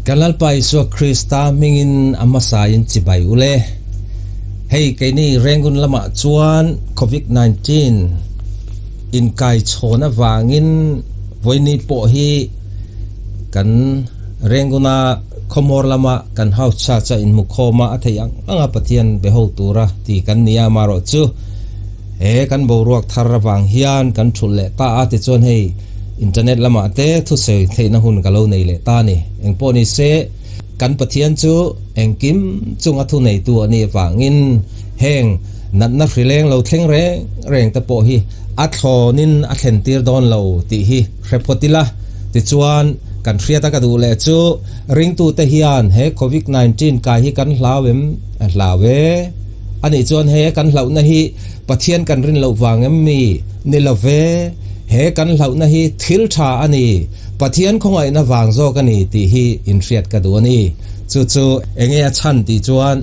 Kan Lalpa Isua Krista hmingin a hmasain chibai ule. Hei keini Rangoon lamah chuan Covid 19 inkai chhawn avangin vawiini pawh hi kan Rangoon-a khawhmawr lama kan house church-a inhmukhawm a a theih ang anga Pathian be ho tura ti kan ni a, amaherawh chu he kan boruak thar avang hian kan thulh leh ta a tichuan hei internet lamah te thusawi theihna hun ka lo nei leh ta a ni. Engpawh ni se kan Pathian chu engkim chunga thuneitu a nih avangin heng natna hrileng lo thleng reng reng te pawh hi a thlawnin a thlen tir dawn lo tih hi hre phawt ila. Tichuan kan hriat a ka duh leh chu ringtute hian he Covid 19 kai hi kan hlau em? Hlau e. A nih chuan he kan hlauhna hi Pathian kan rin loh vang em mi? Ni lo ve. He kan hlauhna hi thil tha a ni, Pathian khawngaihna vang zawk a ni tih hi inhriat ka duh a ni. Chu chu enge a chhan tih chuan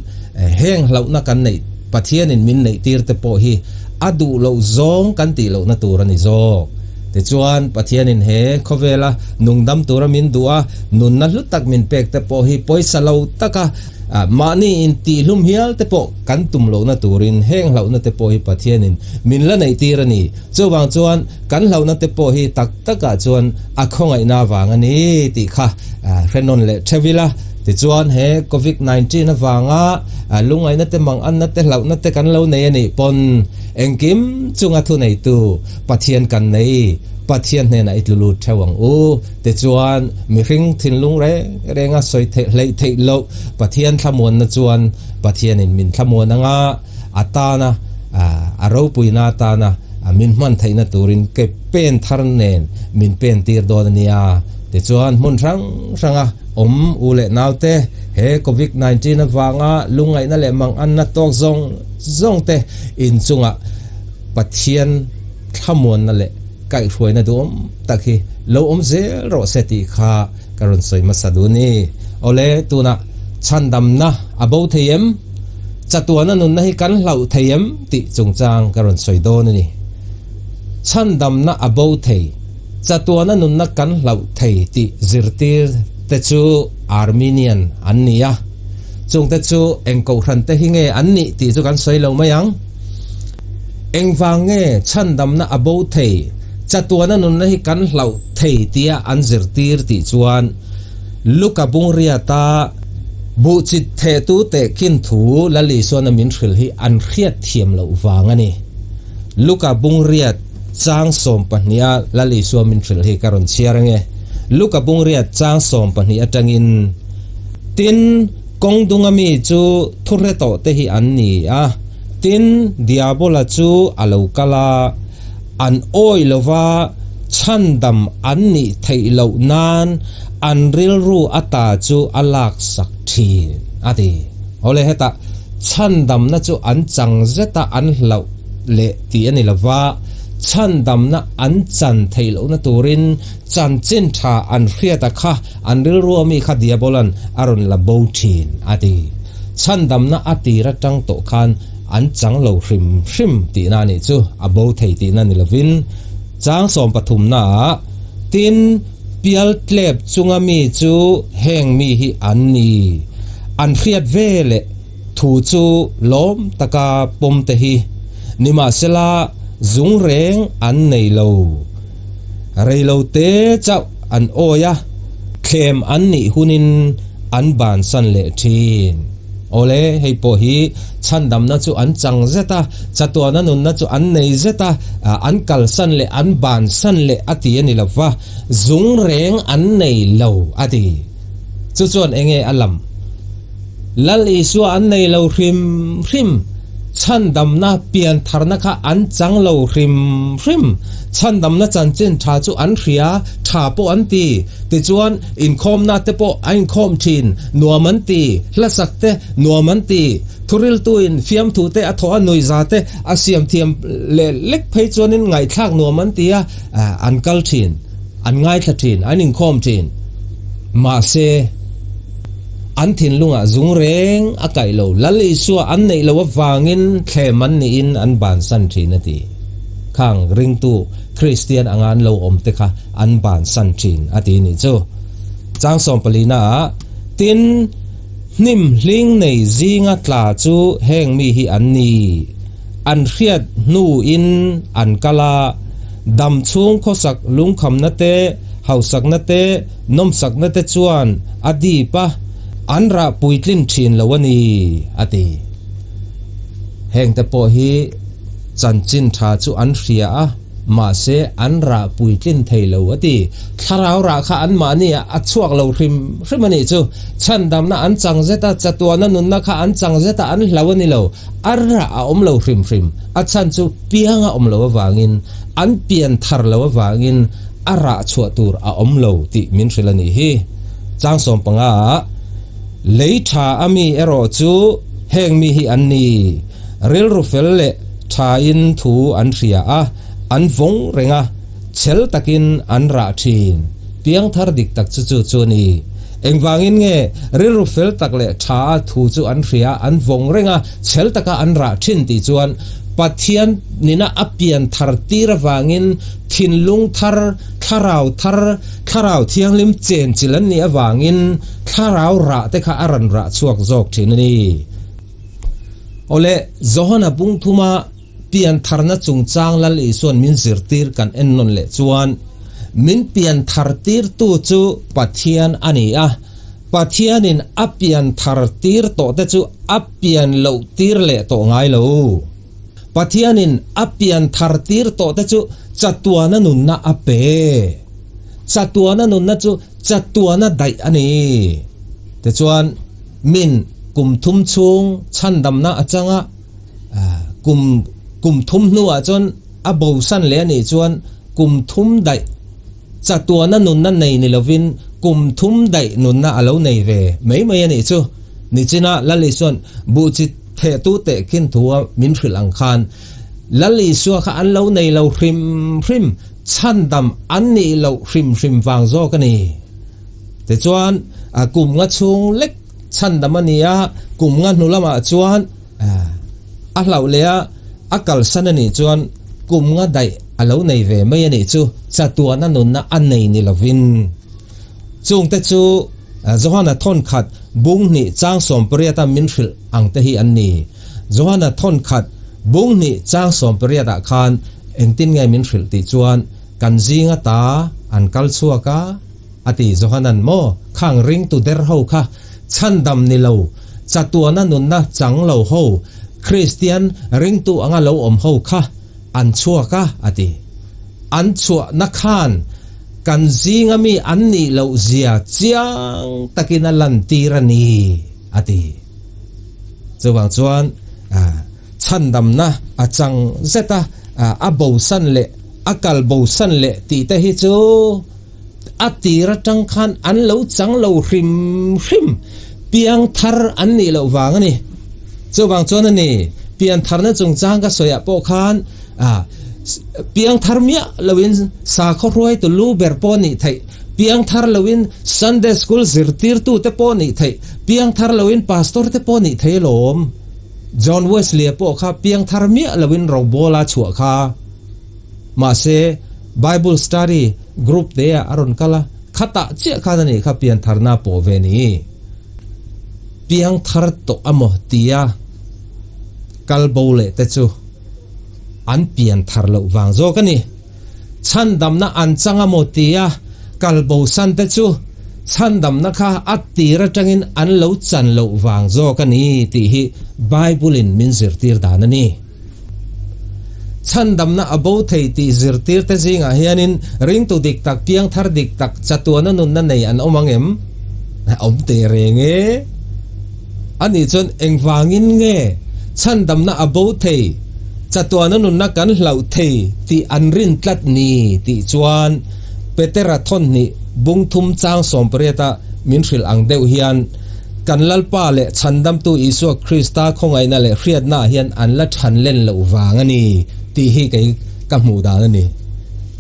heng hlauhna kan neih Pathianin min neih tir te pawh hi a duh loh zawng kan tih lohna tur a ni zawk. Tichuan Pathianin he khawvela nungdam tura min duh a, nunna hlu tak min pek te pawh hi pawisa lo taka Mahni intihlum hial te pawh kan tum lohna turin heng hlauhna te pawh hi Pathianin min la neih tir a ni. Chuvang chuan kan hlauhna te pawh hi tak takah chuan a khawngaihna vang a ni tih kha hre nawn leh theuh ila. Tichuan he Covid 19 avanga lungngaihna te manganna te hlauhna te kan lo nei a nih pawn engkim chunga thuneitu Pathian kan nei, Pathian hnenah i tlu lut theuh ang u. Tichuan, mihring thinlung reng renga sawi theih hleih theih loh Pathian thlamuanna chuan Pathianin min thlamuan anga a tana a ropuina atana min hman theihna turin ke pen thar nen min pen tir dawn a nia. Tichuan, hmun hrang hranga awm u leh naute he Covid 19 avanga lungngaihna leh manganna tawk zawng zawngte inchungah Pathian thlamuanna leh kaihhruaina duhawm tak hi lo awm zel rawh se tih kha ka rawn sawi hmasa duh ni. Awle, tunah chhandamna a bo thei em? Chatuana nunna hi kan hlauh thei em? tih chungchang ka rawn sawi dawn a ni. Chhandamna a bo thei, chatuana nunna kan hlauh thei tih zirtir te chu Arminian an ni a. Chungte chu eng kohhran te hi nge an nih tih chu kan sawi lo mai ang. Engvang nge chhandamna a bo thei, chatuana nunna hi kan hlauh thei tia an zirtir tih chuan Luka Bungriata buhchit thehtu tehkhin thu Lal Isuana min hrilh hi an hriat thiam loh vang a ni. Luka Bungriat chang 12 a Lal Isua min hrilh hi ka rawn chhiar ange. Luka Bungriat chang 12 atangin, Tin, kawng dunga mi chu thu hre tawh te hi an ni a. Tin, Diabola chu a lo kal a, an awih lo va, chhandam an nih theih loh nan an rilru ata chu a laksak thin, a ti. Awle, hetah chhandamna chu an chang zeta an hlauh leh tih a ni lo va, chhandamna an chan theih lohna turin chanchin tha an hriata kha an rilru ami kha Diabola'n a rawn la bo thin, a ti. Chhandamna a tir atang tawh khan an chang lo hrim hrim tihna a nih chu, a bo thei tihna ni lovin. Chang sawmpathumnaah, Tin, pial tlep chunga mi chu heng mi hi an ni, an hriat ve leh thu chu lawm taka pawm te hi, nimahsela zung reng an nei lo. Reilo te chauh an awi a, thlem an nih hunin an bansan leh thin. Awle, hei pawh hi chhandamna chu an chang zet a, chatuana nunna chu an nei zet a, an kalsan leh an bansan leh a ti a ni lo va, zung reng an nei lo a ti. Chu chuan enge a lam? Lal Isua an nei lo hrim hrim, chhandamna piantharna kha an chang lo hrim hrim. Chhandamna chanchin tha chu an hria, tha pawh an ti. Tichuan, inkhawmna te pawh a inkhawm thin, nuam an ti, hlasak te nuam an ti. Thuriltuin fiamthu te a thawh a nuihza te a siam thiam leh lek phei chuanin ngaihthlak nuam an ti a, an kal thin, an ngaithla thin, an inkhawm thin. Mahse. An thinlungah zung reng a kaih lo. Lal Isua an neih loh avangin thlem an nihin an bansan thin a ti. Khang ringtu Kristian anga an lo awm te kha an bansan thin a ti nih chu. Chang 14 ah. Tin, hnim hling nei zinga tla chu heng mi hi an ni. An hriat hnuin an kal a, dam chhung khawsak lungkhamna te, hausakna te, nawmsakna te chuan a dip a, an rah puitlin thin lo a ni, a ti. Hengte pawh hi chanchin tha chu an hria a. Mahse, an rah puitlin thei lo, a ti. Thlarau rah kha anmahni ah a chhuak lo hrim hrim a nih chu. Chhandamna an chang zet a, chatuana nunna kha an chang zet a, an hlau a ni lo. A rah a awm lo hrim hrim. A chhan chu piang a awm lo avangin, an pian thar lo avangin a rah chhuah tur a awm lo tih min hrilh a nih hi. Chang sawmpanga ah, Lei tha a mi erawh chu heng mi hi an ni. Rilru fel leh thain thu an hria a, an vawng reng a, chhel takin an rah thin. Piangthar dik tak chu chu chu a ni. Engvangin nge rilru fel tak leh tha a thu chu an hria, an vawng reng a, chhel taka an rah thin tih chuan Pathian nina a pian thar tir avangin thinlung thar, thlarau thar, thlarau thianghlim chenchilh an nih avangin thlarau rah te kha a rawn rah chhuak zawk thin a ni. Awle, Johana bungthuma piantharna chungchang Lal Isua'n min zirtir kan ennawn leh chuan, min pianthartirtu chu Pathian a ni a, Pathianin a pianthartir tawhte chu a pian lohtir leh tawh ngai lo. Pathianin a pianthartir tawhte chu chatuana nunna a pe. Chatuana nunna chu chatuana daih a ni. Tichuan, Min kum thum chhung chhandamna a chang a, kum kum thum hnuah chuan a bosan leh a nih chuan kum thum daih chatuana nunna nei ni lovin kum thum daih nunna a lo nei ve mai mai a nih chu. Nichina Lal Isua'n buhchi thehtu tehkhin thua min hrilh ang khan Lal Isua kha an lo nei lo hrim hrim, chhandam an nih loh hrim hrim vang zawk a ni. Tichuan, kum nga chhung lek chhandam a ni a, kum nga hnu lamah chuan a hlauh leh a, a kalsan a nih chuan kum nga daih a lo nei ve mai a nih chu, chatuana nunna a nei ni lovin. Chungte chu Johana thawnkhat bung hnih chang sawmpariata min hrilh ang te hi an ni. Johana thawnkhat bung hnih chang sawmpariatah khan engtin nge min hrilh tih chuan, Kan zinga ta an kal chhuak a, a ti Johanan maw khang ringtu der ho kha chhandam ni lo, chatuana nunna chang lo ho, Kristian ringtu anga lo awm ho kha an chhuak a, a ti. An chhuahna khan kan zinga mi an nih loh zia chiang takin a lantir a ni, a ti. Chuvang chuan chhandamna a chang zet a, a bosan leh A kal bosan leh tih te hi chu a tir atang khan an lo chang lo hrim hrim, piang thar an nih loh vang a ni. Chuvang chuan a ni, pian tharna chungchang ka sawiah pawh khan piang thar miah loin sakhaw hruaitu lu ber pawh nih theih, piang thar loin Sunday school zirtirtu te pawh nih theih, piang thar loin pastor te pawh nih theih alawm. John Wesley-a pawh kha piang thar miah loin robawla chhuah kha. Mahse, Bible Study Group te ah a rawn kal a, khatah chiah khan a nih kha piantharna pawh ve ni. Piangthar tawh a maw tia kal bo leh te chu an pianthar loh vang zawk a ni. Chhandamna an chang a maw tia kal bo san te chu chhandamna kha a tir atangin an lo chan loh vang zawk a ni tih hi Bible in min zirtir dan a ni. Chhandamna a bo thei tih zirtirte zingah hianin ringtu dik tak, piangthar dik tak, chatuana nunna nei an awm ang em? Awm teh reng e. Anih chuan engvangin nge chhandamna a bo thei, chatuana nunna kan hlauh thei tih an rin tlat ni tih chuan Petera thawnhnih bungthum chang sawmpariata min hrilh ang deuh hian Kan Lalpa leh Chhandamtu Isua Krista khawngaihna leh hriatnaah hian an la chhan len loh vang a ni tih hi kei ka hmuh dan a ni.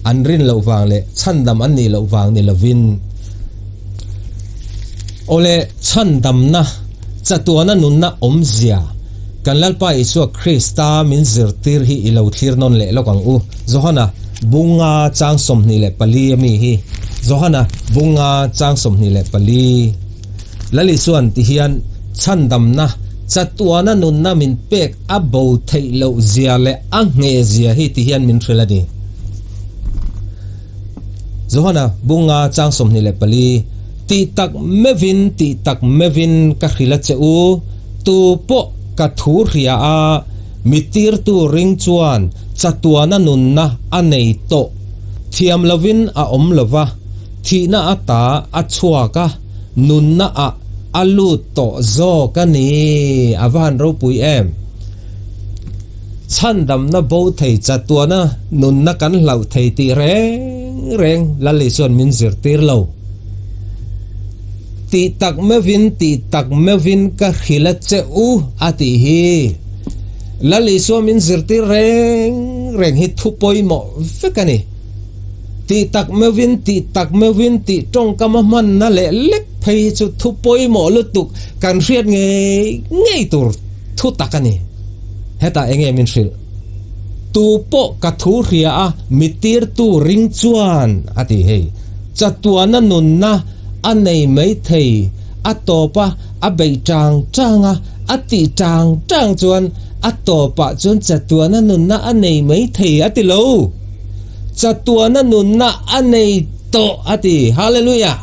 An rin loh vang leh chhandam an nih loh vang ni lovin. Awle, chhandamna, chatuana nunna awmzia kan Lalpa Isua Krista min zirtir hi i lo thlir nawn leh lawk ang u. Johana bunga chang 24 a mi hi. Johana bunga chang 24. Lali chuan ti hian chhandamna, chatuana nunna min pek a bo theih loh zia leh a ngheh zia hi ti hian min hrilh a ni. Johana bunga chang 24, Tih tak meuhin, tih tak meuhin ka hrilh a che u, tu pawh ka thu hria a, mi tirtu ring chuan chatuana nunna a nei tawh. Thiam lovin a awm lo va, thihna ata a chhuak a, nunna ah a lut tawh zawk a ni. A va han ropui em! Chhandamna bo thei chatuana nunna kan hlauh thei tih reng reng Lali chuan min zirtir lo. Tih tak meuhin, tih tak meuhin ka hrilh a che u a tih hi. Lal Isua min zirtir reng reng hi thu pawimawh vek a ni. Tih tak meuhin, tih tak meuhin tih tawngkam a hmanna leh lek phei hi chu thu pawimawh lutuk kan hriat ngei ngei tur thu tak a ni. Hetah enge min hrilh? Tu pawh ka thu hria a mi tirtu ring chuan a ti hei. Chatuana nunna a nei mai thei, a tawp a, a beih tang tang a, a tih tang tang chuan a tawpah chuan chatuana nunna a nei mai thei a ti lo. Chatuana nunna a nei tawh a ti. Hallelujah!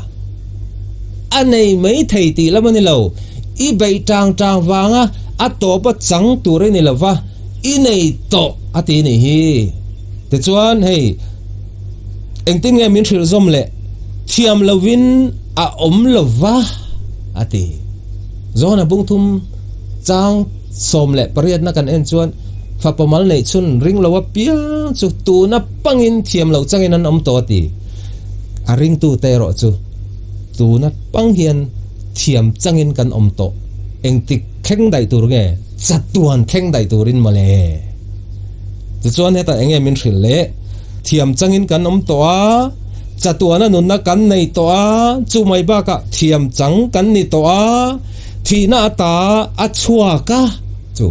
A nei mai thei tih lam a ni lo. I beih tang tang vanga a tawpa chang tur i ni lo va, i nei tawh a ti nih hi. Tichuan hei engtin nge min hrilh zawm leh thiam lovin a awm lo va a ti. Johana bungthum chang 18na kan en chuan fapa mal neih chhun ring lo apiang chu tuna pangin thiam loh changin an awm tawh a ti. A ringtute erawh chu tuna pang hian thiam changin kan awm tawh. Engtik thleng daih tur nge? Chatuan thleng daih turin mawle. Tichuan hetah enge min hrilh leh? Thiam changin kan awm tawh a, chatuana nunna kan nei tawh a, chu mai bakah thiam chang kan ni tawh a, thihna ata a chhuak a, chu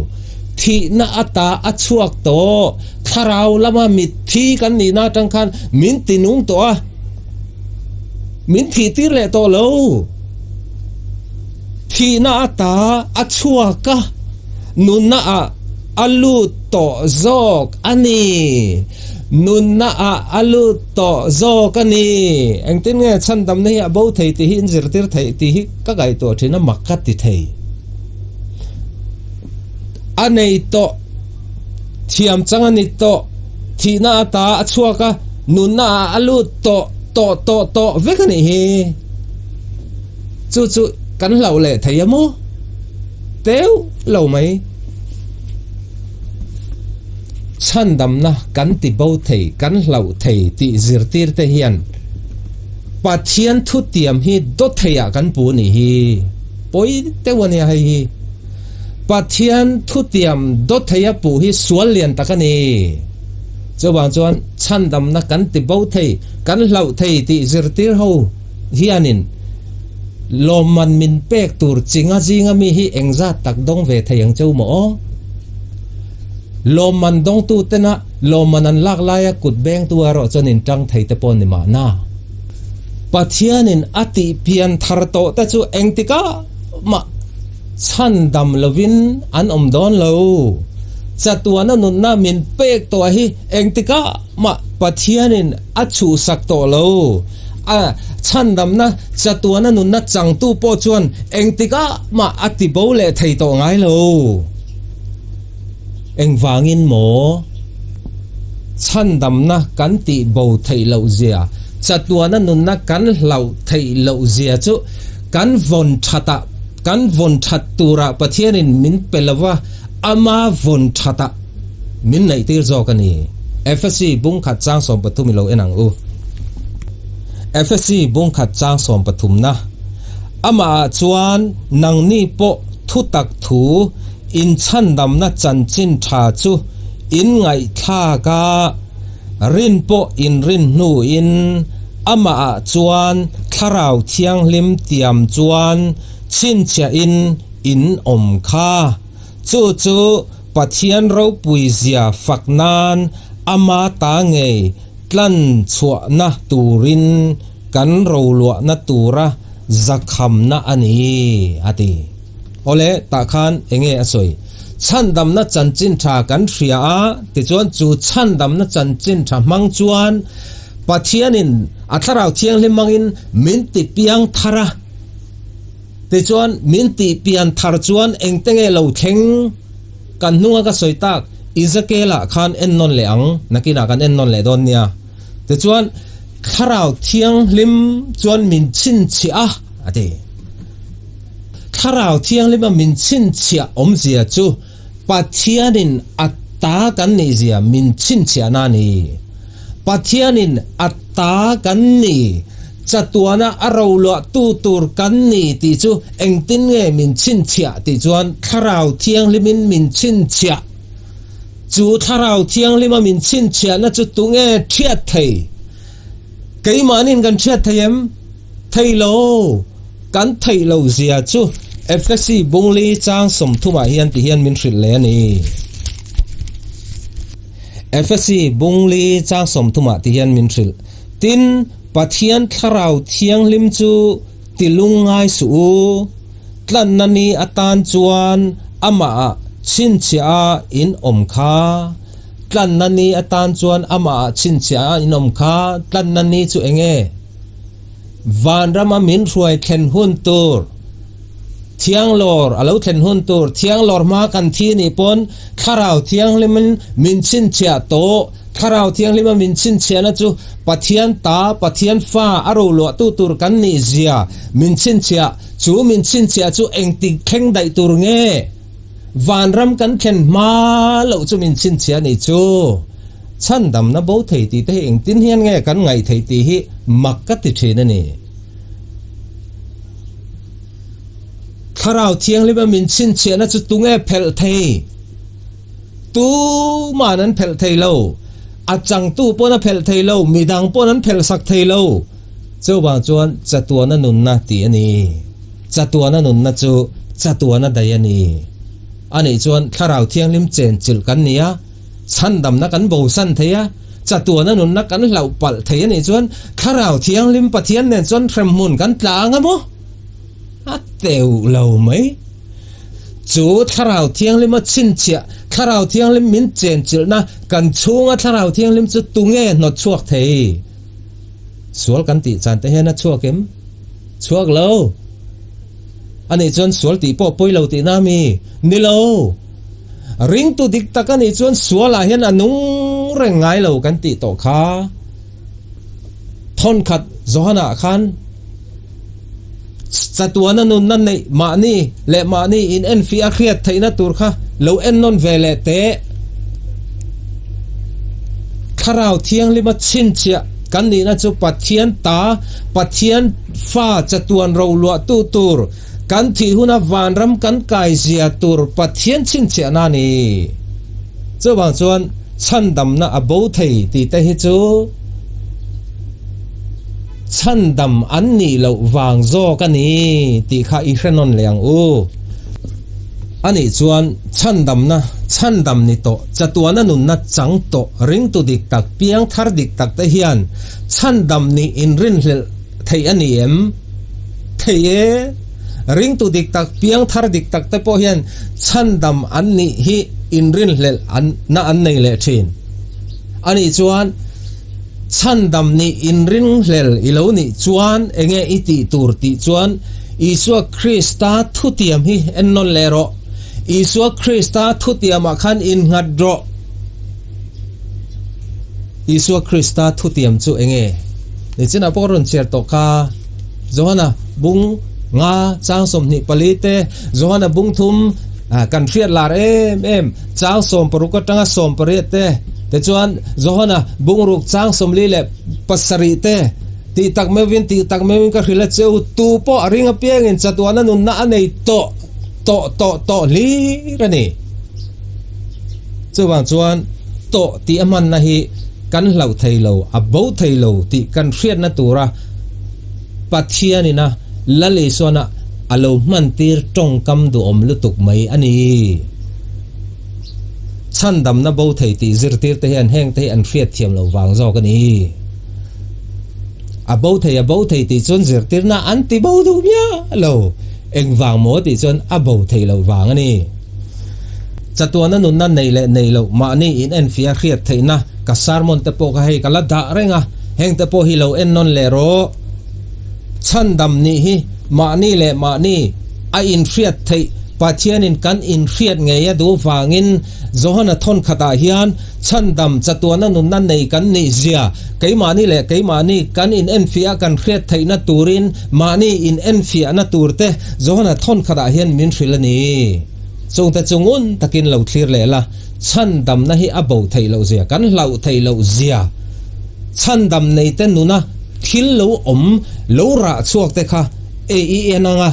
thihna ata a chhuak tawh, thlarau lama mitthi kan nihna atang khan min tinung tawh a, min thihtir leh tawh lo. Thihna ata a chhuak a, nunna ah a lut tawh zawk a ni. Nunna ah a lut tawh zawk a ni. Engtin nge chhandamna hi a bo thei tih hi in zirtir theih tih hi ka ngaihtuah thin a, mak ka ti thei. A nei tawh, thiam chang a ni tawh, thihna ata a chhuak a, nunna ah a lut tawh, tawh, tawh, tawh vek a nih hi. Chu chu kan hlauh leh thei a maw? Teuh lo mai. Chhandamna kan ti bo thei, kan hlauh thei tih zirtir te hian Pathian thutiam hi dawtheiah kan pu nih hi. Pawi deuh a nia hei hi. Pathian thutiam dawtheia puh hi sual lian tak a ni. Chuvang chuan chhandamna kan ti bo thei, kan hlauh thei tih zirtir ho hianin lawmman min pek tur chinga zinga mi hi engzat tak dawng ve thei ang cheu maw aw? Lawmman dawngtu tena lawmman an lak laia kut bengtu erawh chuan in tang thei te pawh ni mahna. Pathianin a tih pian thar tawh te chu engtikah mah chhandam lovin an awm dawn lo. Chatuana nunna min pek tawh hi engtikah mah Pathianin a chhuhsak tawh lo. A chhandamna chatuana nunna changtu pawh chuan engtikah mah a ti bo leh thei tawh ngai lo. Engvangin maw? Chhandamna kan tih bo theih loh zia, chatuana nunna kan hlauh theih loh zia chu kan vawn thatah, kan vawn that turah Pathianin min pe lo va, ama vawn thatah min neihtir zawk a ni. Efesi bungkhat chang 13 i lo en ang u. Efesi bungkhat chang 13 na. Amahah chuan nangni pawh thutak thu inchhandamna chanchin tha chu in ngaihthlak a, rin pawh in rin hnuin amahah chuan Thlarau Thianghlim tiam chuan chhinchhiahin in awm kha. Chu chu Pathian ropui zia fak nan ama ta ngei tlan chhuahna turin kan roluahna tura zakhamna a ni, a ti. Awle, tah khan enge a sawi? Chhandamna chanchin tha kan hria a, tichuan chu chhandamna chanchin tha hmang chuan Pathianin a Thlarau Thianghlim hmangin min ti piang thar a. Tichuan min tih pian thar chuan engte nge lo thleng? Kan hnunga ka sawi tak Ezekiel-ah khan en nawn leh ang, nakinah kan en nawn leh dawn nia. Tichuan Thlarau Thianghlim chuan min chhinchhiah a, a ti. Thlarau Thianghlima min chhinchhiah awmzia chu Pathianin a ta kan nihzia min chhinchhiahna a ni. Pathianin a ta kan ni, chatuana a roluahtu tur kan ni tih chu engtin nge min chhinchhiah tih chuan Thlarau Thianghlimin min chhinchhiah. Chu Thlarau Thianghlima min chhinchhiahna chu tunge thiat thei? Keimahnin kan thiat thei em? Thei lo, kan theih lo zia chu Efesi bungli chang sawmthumah hian ti hian min hrilh leh a ni. Efesi bungli chang sawmthumah ti hian min hrilh. Tin, Pathian Thlarau Thianghlim chu ti lungngai suh u. Tlanna ni atan chuan amahah chhinchhiah a in awm kha. Tlanna ni atan chuan amahah chhinchhiah a in awm kha. Tlanna ni chu eng nge? Vanrama min hruai thlen hun tur, Thianglawr a lo thlen hun tur, Thianglawr hma kan thi nih pawn Thlarau Thianghlimin min chhinchhiah tawh. Thlarau Thianghlima min chhinchhiahna chu Pathian ta, Pathian fa a roluahtu tur kan nih zia min chhinchhiah. Chu min chhinchhiah chu engtik thleng daih tur nge? Vanram kan thlen hma loh chu min chhinchhiah a nih chu. Chhandamna bo thei tih te hi engtin hian nge kan ngaih theih tih hi mak ka ti thin a ni. Thlarau Thianghlima min chhinchhiahna chu tunge phelh thei? Tuman an phelh thei lo. A changtu pawn a phelh thei lo, midang pawn an phelh sak thei lo. Chuvang chuan chatuana nunna tih a ni. Chatuana nunna chu chatuana daih a ni. Anih chuan Thlarau Thianghlim chenchilh kan ni a, chhandamna kan bosan thei a, chatuana nunna kan hlauh palh thei a nih chuan Thlarau Thianghlim Pathian nen chuan hremhmun kan tla ang a maw? A teuh lo mai. Chu Thlarau Thianghlima chhinchhiah, Thlarau Thianghlim min chenchilhna kan chhunga Thlarau Thianghlim chu tunge hnawt chhuak thei? Sual kan tih chan te hian a chhuak em? Chhuak lo. A nih chuan sual tih pawh pawi lo tihna a mi? Ni lo. Ringtu dik tak a nih chuan sualah hian a nung reng ngai lo kan tih tawh kha. Thawnkhat Johana khan chatuana nunna neih mahni leh mahni in enfiah a hriat theihna tur kha lo ennawn ve leh teh. Thlarau Thianghlima chhinchhiah kan nihna chu Pathian ta, Pathian fa chatuan roluahtu tur, kan thih huna vanram kan kai zia tur Pathian chhinchhiahna a ni. Chuvang chuan chhandamna a bo thei tih te hi chu chhandam an nih loh vang zawk a ni tih kha i hre nawn leh ang u. A nih chuan chhandamna chhandam ni tawh, chatuana nunna chang tawh ringtu dik tak, piang thar dik tak te hian chhandam nih inrinhlelh theih a ni em? Thei e! Ringtu dik tak, piang thar dik tak te pawh hian chhandam an nih hi inrinhlelh na an nei leh thin. A nih chuan chhandam nih inringhlel i lo nih chuan enge i tih tur tih chuan Isua Krista thutiam hi ennawn leh rawh. Isua Krista thutiamah khan innghat rawh. Isua Krista thutiam chu enge? Nichinah pawh ka rawn chhiar tawh kha. Johana bung nga chang 24 te, Johana bung thum kan hriat lar em em chang 16 atanga 18 te, tichuan Johana bung ruk chang 47 te, Tih tak meuhin, tih tak meuhin ka hrilh a che u, tu pawh a ring apiangin chatuahna nunna a nei tawh, tawh, tawh, tawh hlir a ni. Chuvang chuan tawh tih a hmanna hi kan hlauh thei lo, a bo thei lo tih kan hriatna tura Pathianina Lal Isuana a lo hmantir tawngkam duhawm lutuk mai a ni. Chhandamna bo thei tih zirtirte hian hengte hi an hriatthiam loh vang zawk a ni. A bo thei a bo thei tih chuan zirtirna an ti bo duh miah lo. Engvang maw tih chuan a bo theih loh vang a ni. Chatuana nunna nei leh nei loh mahni in enfiah hriat theihna ka sermon te pawh kha hei ka la dah reng a, heng te pawh hi lo en nawn leh rawh. Chhandam nih hi mahni leh mahni a inhriat theih Pathianin kan inhriat ngei a duh vangin Johana thawn khatah hian chhandam chatuana nunna nei kan nih zia keimahni leh keimahni kan inenfiah kan hriat theihna turin mahni inenfiahna turte Johana thawn khatah hian min hrilh a ni. Chungte chu ngun takin lo thlir leh la, chhandamna hi a bo theih loh zia, kan hlauh theih loh zia, chhandam neite nuna thil lo awm lo rah chhuak te kha ei i en ang a,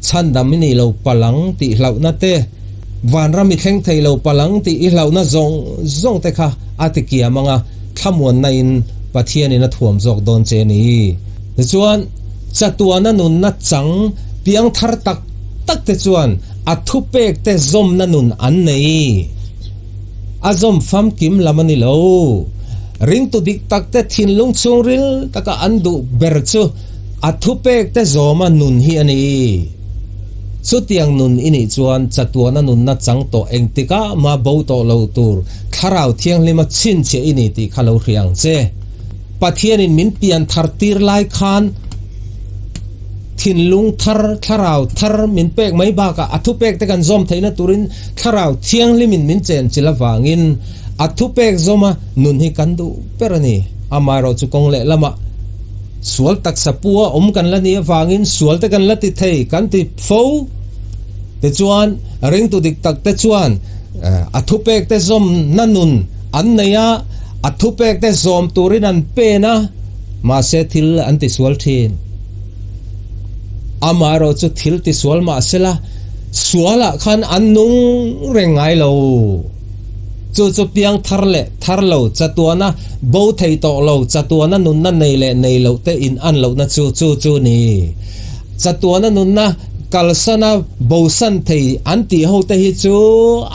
chhandam i nih lo palang tih hlauhna te, vanram i thleng thei lo palang tih i hlauhna zawng zawng te kha a ti kiam ang a, thlamuanna in Pathianin a thuam zawk dawn che a ni. Tichuan, chatuana nunna chang piangthar tak tak te chuan a thupek te zawmna nun an nei. A zawm famkim lam a ni lo. Ringtu dik tak te thinlung chhungril taka an duh ber chu a thupek te zawma nun hi a ni. Chutiang nun i nih chuan chatuana nunna chang tawh engtikah mah bo tawh lo tur Thlarau Thianghlima chhinchhiah i ni tih kha lo hria ang che. Pathianin min pian thar tir lai khan thinlung thar, thlarau thar min pek mai bakah a thupek te kan zawm theihna turin Thlarau Thianghlimin min chenchilh avangin a thupek zawma nun hi kan duh ber a ni. Amaherawh chu kawng leh lamah sual taksa pua awm kan la nih avangin sual te kan la ti thei kan ti fo. Tichuan ringtu dik tak te chuan a thupek te zawmna nun an nei a, a thupek te zawm turin an pen a, mahse thil an tisual thin. Amaherawh chu thil tisual mahsela sualah khan an nung reng ngai lo. Chu chu piang thar leh thar lo, chatuana bo thei tawh lo, chatuana nunna nei leh nei loh te in an lohna chu chu chu ni. Chatuana nunna kalsana bosan thei an tih ho te hi chu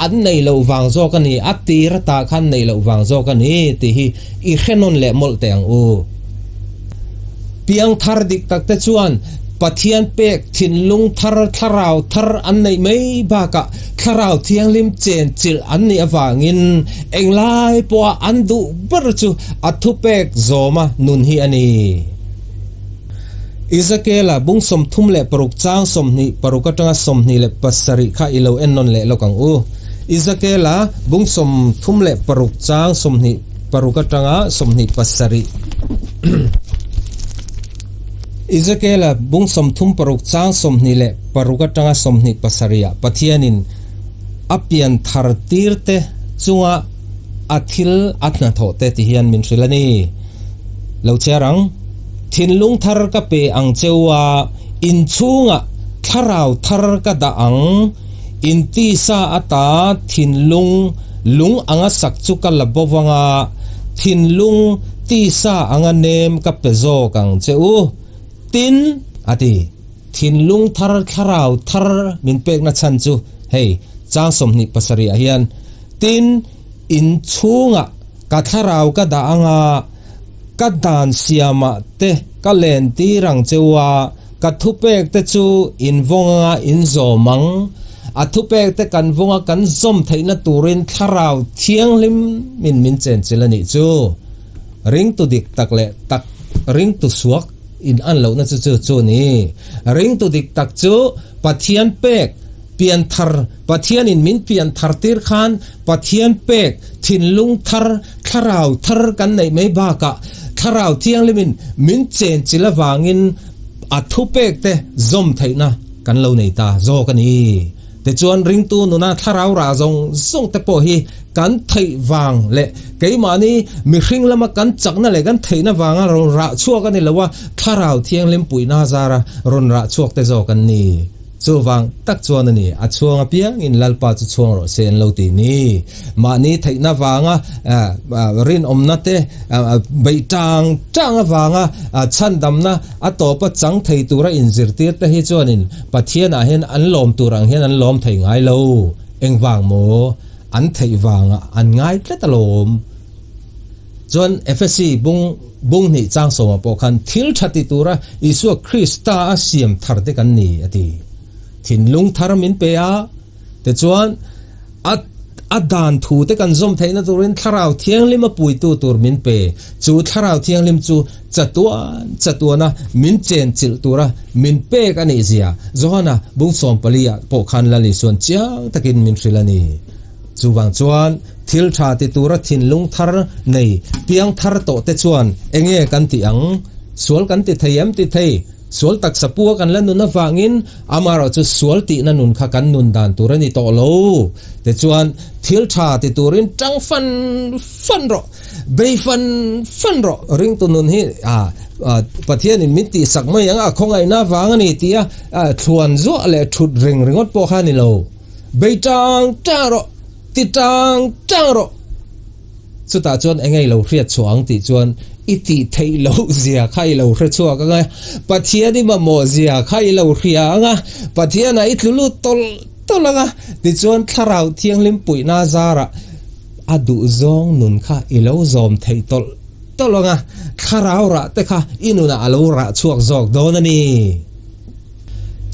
an nei loh vang zawk a ni, a tir ata khan nei loh vang zawk a ni tih hi i hre nawn leh mawlh teh ang u. Piang thar dik tak te chuan Pathian pek thinlung thar, thlarau thar an neih mai bakah Thlarau Thianghlim chenchilh an nih avangin englai pawha an duh ber chu a thupek zawma nun hi a ni. Ezekiela bung 36 chang 26 atanga 27 kha i lo en nawn leh lawk ang u. Ezekiela bung 36 chang 26 atanga 27. Ezekiela bung 36 chang 26 atanga 27 ah Pathianin a pian thar tir te chunga a thil a hnathawh te ti hian min hrilh a ni. Lo chhiar ang. Thinlung thar ka pe ang cheu a, inchhungah thlarau thar ka dah ang. Intisa ata thinlung lung anga sak chu ka la bo vang a, thinlung tisa anga nem ka pe zawk ang che u. Tin, a ti. Thinlung thar thlarau thar min pekna chhan chu hei chang 27 ah hian, Tin, inchhungah ka thlarau ka dah anga, ka dan siamah te ka lentir ang che u a, Ka thupek te chu in vawng anga in zawm ang. A thupek te kan vawng a kan zawm theihna turin Thlarau Thianghlim min min chenchilh a nih chu. Ringtu dik tak leh tak ringtu suak in an lohna chu chu chu a ni. Ringtu dik tak chu Pathian pek pian thar Pathianin min pian thar tir khan Pathian pek thinlung thar Thlarau thar kan neih mai bakah Thlarau Thianghlimin min chenchilh avangin a thupek te zawm theihna kan lo nei ta zawk a ni. Tichuan ringtu nuna thlarau rah zawng zawng te pawh hi kan theih vang leh keimahni mihring lama kan chakna leh kan theihna vanga rawn rah chhuak a ni lo a, Thlarau Thianghlim puihna zara rawn rah chhuak te zawk an ni. Chuvang tak chuan a ni, a chhuang apiangin Lalpa chu chhuang rawh se an lo ti ni. Mahni theihna vanga rinawmna te beih tang tang avanga chhandamna a tawpa chang thei tura inzirtir te hi chuanin Pathianah hian an lawm tur ang hian an lawm thei ngai lo. Engvang maw? An theih vangah an ngai tlat alawm. Chuan Efesi bung bung hnih chang sawmah pawh khan thil tha ti tura Isua Krista a siam thar te kan ni a ti. Thinlung thar min pe a, tichuan a a dan thu te kan zawm theihna turin Thlarau Thianghlim a puitu tur min pe. Chu Thlarau Thianghlim chu chatuan chatuana min chenchilh tura min pek a nih zia Johana bung 14 ah pawh khan Lal Isuan chiang takin min hrilh a ni. Chuvang chuan thil tha ti tura thinlung thar nei piang thar tawh te chuan enge kan tih ang? Sual kan ti thei em ti thei? Sual taksa pua kan la nun avangin amaherawh chu sual tihna nun kha kan nun dan tur a ni tawh lo. Tichuan thil tha ti turin tang fan fan rawh, bei fan fan rawh. Ringtu nun hi Pathianin min tihsak mai ang a, khawngaihna avang a ni tia thluan zuah leh thut reng ringawt pawh kha a ni lo. Bei tang tang rawh, ti tang tang rawh. Chutah chuan eng i lo hriat chhuah ang tih chuan i tih theih loh zia kha i lo hre chhuak ang a, Pathian i mamawh zia kha i lo hria ang a, Pathianah i tlu lut tawlh tawlh ang a, tichuan Thlarau Thianghlim puihna zarah a duhzawng nun kha i lo zawm theih tawlh tawlh ang a, Thlarau rah te kha i nunah a lo rah chhuak zawk dawn a ni.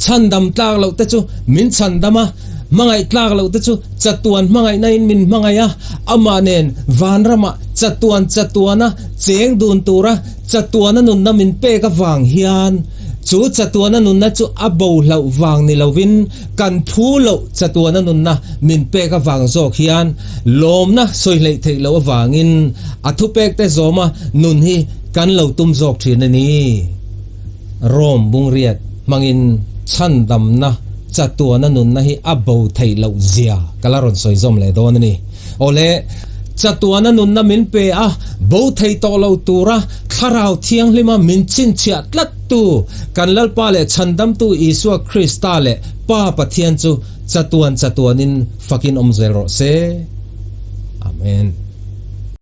Chhandam tlak loh te chu min chhandam a, hmangaih tlak loh te chu chatuan hmangaihna in min hmangaih a, amah nen vanramah chatuan chatuana cheng dun tura chatuana nunna min pek avang hian chu chatuana nunna chu a bo hlauh vang ni lovin kan phu loh chatuana nunna min pek avang zawk hian lawmna sawi hleih theih loh avangin a thupek te zawma nun hi kan lo tum zawk thin a ni. Rome bungriat hmangin chhandamna chatuana nunna hi a bo theih loh zia ka la rawn sawi zawm leh dawn a ni. Awle, chatuana nunna min pe a, bo thei tawh lo tura Thlarau Thianghlima min chhinchhiah tlattu kan Lalpa leh Chhandamtu Isua Krista leh Pa Pathian chu chatuan chatuanin fakin awm zel rawh se. Amen.